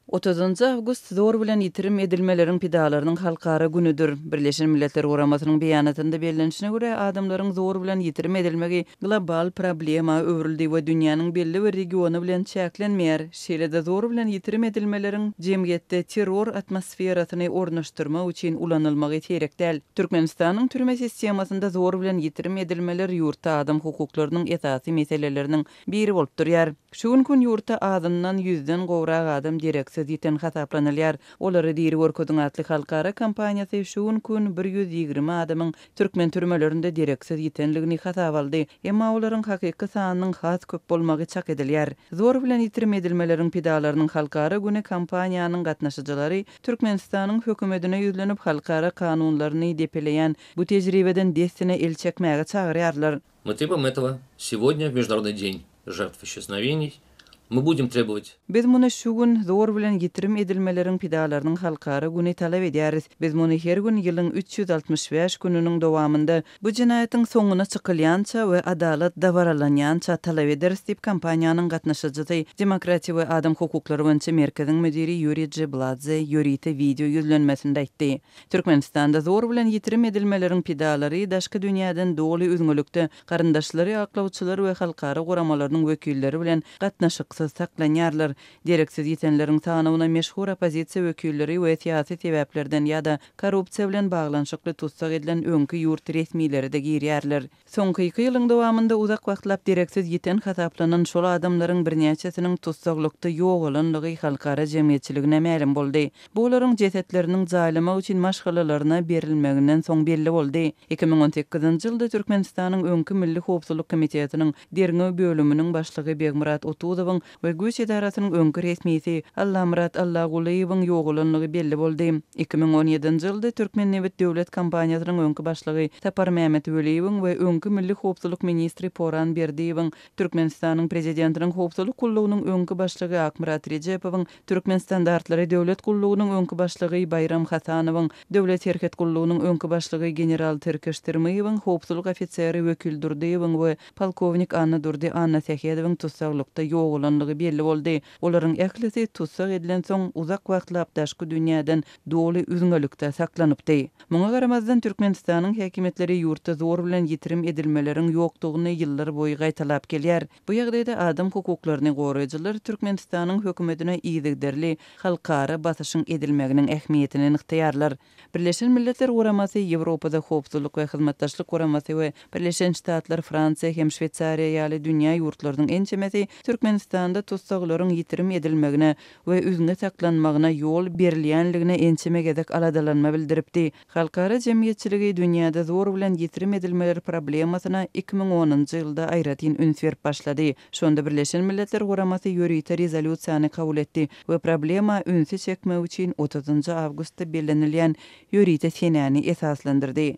Otuzynjy awgust zor bilen ýitirim edilmeleriň pidalarynyň halkara günüdir. Birleşen Milletler Guramasynyň beýanatynda bellenişine görä, adamlaryň zor bilen ýitirim edilmegi global problema öwrüldi we dünýäniň belli bir regiony bilen çäklenmeýär. Şeýle-de zor bilen ýitirim edilmeleriň jemgyýetde terror atmosferasyny ornaşdyrmak üçin ulanylmagy seýrek däl. Türkmenistanyň türme sistemasynda zor bilen ýitirim edilmeler ýurtda adam hukuklarynyň esasy meseleleriniň biri bolup durýar. Şu günki gün ýurtda azyndan ýüzden gowrak adam dereksiz ýiten hasaplanylýar. Olary diri görkeziň atly halkara kampaniýasy şu günki gün 120 adamyň türkmen türmelerinde dereksiz ýitenligini hasaba aldy. Emma olaryň hakyky sanynyň has köp bolmagy çak edilýär. Zor bilen ýitirim edilmeleriň pidalarynyň halkara güni kampaniýanyň gatnaşyjylary Türkmenistanyň hökümetine ýüzlenip, halkara kanunlaryny depeleýän bu tejribeden dessine el çekmäge çagyrýarlar. Мы требуем этого сегодня, в Международный день жертв исчезновений. Мы будем требовать. Biz muny şu gün, zor bilen ýitirim edilmeleriň pidalarynyň halkara güni talap edýäris. Biz muny her gün ýylyň 365 gününiň dowamynda, bu jenaýatyň soňuna çykylýança we adalat dabaralanýança talap ederis diýip, kampaniýanyň gatnaşyjysy, Demokratiýa we adam hukuklary boýunça merkeziň müdiri Ýuriý Jibladze ýörite wideo ýüzlenmesinde aýtdy. Türkmenistanda zor bilen ýitirim edilmeleriň pidalary daşky dünýäden doly üzňelikde, garyndaşlary, aklawçylar we halkara guramalarynyň wekilleri bilen gatnaşyksyz saklanýarlar. Dereksiz ýitenleriň sanawyna meşhur oppozisiýa wekilleri we syýasy sebäplerden ýa-da korrupsiýa bilen baglanyşykly tussag edilen öňki ýurt resmileri-de girýärler. Soňky iki ýylyň dowamynda uzak wagtlap dereksiz ýiten hasaplanan şol adamlaryň birnäçesiniň tussaglykda ýogalanlygy halkara jemgyýetçiligine mälim boldy. Bu olaryň jesetleriniň jaýlamak üçin maşgalalaryna berilmeginden soň belli boldy. 2018-nji ýylda Türkmenistanyň öňki Milli howpsuzlyk komitetiniň derňew bölüminiň başlygy Begmyrat Otuzowyň we güýç edarasynyň öňki resmisi Allamyrat Allagulyýewiň ýogalanlygy belli boldy. 2017-nji ýylda Türkmennebit döwlet kompaniýasynyň öňki başlygy Saparmämmet Weliýewiň we öňki milli howpsuzlyk ministri Poran Berdiýewiň, Türkmenistanyň Prezidentiniň howpsuzlyk gullugynyň öňki başlygy Akmyrat Rejepowyň, Türkmenstandartlary döwlet gullugynyň öňki başlygy Baýram Hasanowyň, Döwlet serhet gullugynyň öňki başlygy general Tirkiş Tirmiýewiň, howpsuzlyk ofiseri Wekil Durdyýewiň we Polkownik Annadurdy Annasähedowyň tussaglykda ýogalanlygy belli boldy. Olaryň ählisi tussag edilensoň, uzak wagtlap daşky dünýäden doly üzňelikde saklanypdy. Muňa garamazdan, Türkmenistanyň häkimiýetleri ýurtda zor bilen ýitirim edilmeleriň ýokdugyny ýyllar boýy gaýtalap gelýär. Bu ýagdaýda adam hukuklaryny goraýjylar Türkmenistanyň hökümetine yzygiderli halkara basyşyň edilmeginiň ähmiýetini nygtaýarlar. Birleşen Milletler Guramasy, Ýewropada Howpsuzlyk we Hyzmatdaşlyk Guramasy we Birleşen Ştatlar, Fransiýa hem Şweýsariýa ýaly dünýä ýurtlarynyň ençemesi Türkmenistanda tussaglaryň ýitirim edilmegine we üzňe saklanmagyna ýol berilýänligine ençeme gezek aladalanma bildiripdi. Halkara jemgyýetçiligi dünýäde zor bilen ýitirim edilmeler problemasyna 2010-njy ýylda aýratyn üns berip başlady. Şonda Birleşen Milletler Guramasy ýörite rezolýusiýany kabul etdi we problema ünsi çekmek üçin otuzynjy awgustda bellenilýän ýörite senäni esaslandyrdy.